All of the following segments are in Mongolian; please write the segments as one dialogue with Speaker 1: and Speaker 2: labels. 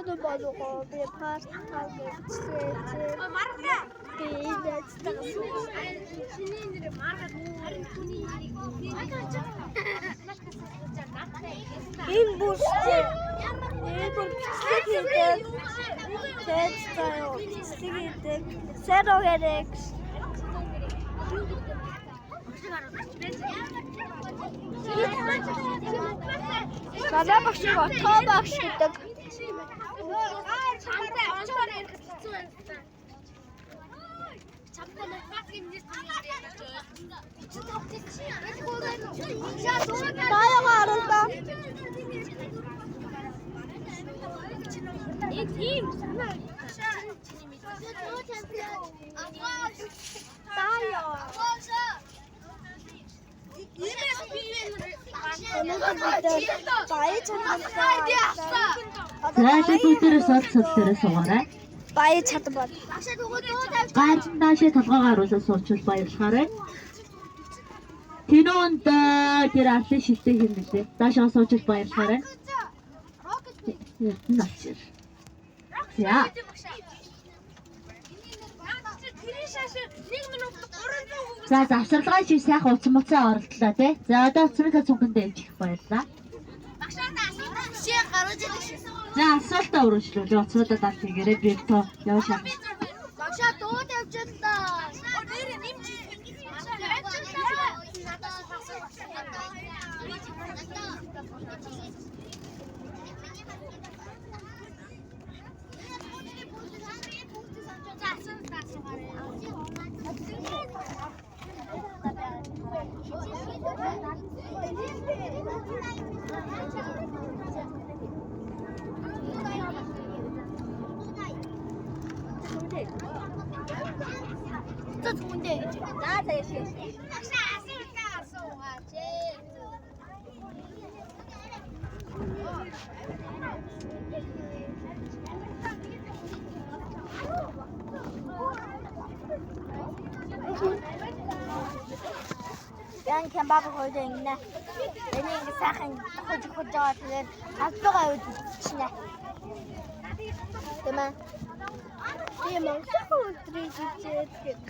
Speaker 1: Өнөө болоо би part time бичлээ. Би найзтайгаа сууж.
Speaker 2: Чиний нэр маргаад харин түүний нэрийг
Speaker 1: Энэ бүр энэ бүр бичлэг хийдэг. Тэд заяа бичлэг хийдэг. Сайн уу гэрэг. Манай багшийг отгоо багш гэдэг.
Speaker 2: Чамтай онцоор ярих хэцүү байна. Чамтай математикийн нэр чинь
Speaker 1: Даяга аралдаа.
Speaker 2: Энэ тийм санаа.
Speaker 1: Даяа. Өнөөдөр бид баян чадвартай.
Speaker 3: За одоо бүгдээрээ суулцал дээрээ суугаарай.
Speaker 1: Баян чадвар.
Speaker 3: Ганцхан даашаа толгойгоо харуулсан суучвал баярлахаарай. Кинонд тэр арлын шилтэй хэм мэлээ. Даашаа суучвал баярлахаарай. Эрдэнэ очир. За. За завсарлагын шиг сайхан уцсан муцаа оролдлоо тий. За одоо уцсныхаа цүнхэнд дэмжих баярлалаа. За асуултаа өргөжлүүлээ. Уцнуудаа дарж хийгээрэй. Би тоо явж чадна.
Speaker 2: Багшаа дуу тавьчихлаа. Нэр нэмж. Багшаа асуултаа асуугаач.
Speaker 1: Ян кембаб хойд ингэнэ. Эний ингэ сайхан хож хож байгаа тэгээд албагаа аваад идчихнэ. Тэмээ. Би Монголын өдрийг хичээд гэдэг.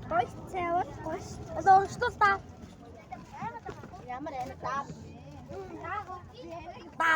Speaker 1: Гойс цайвар гойс. Одоо уншлуул та. Ямар амар даа. Ба.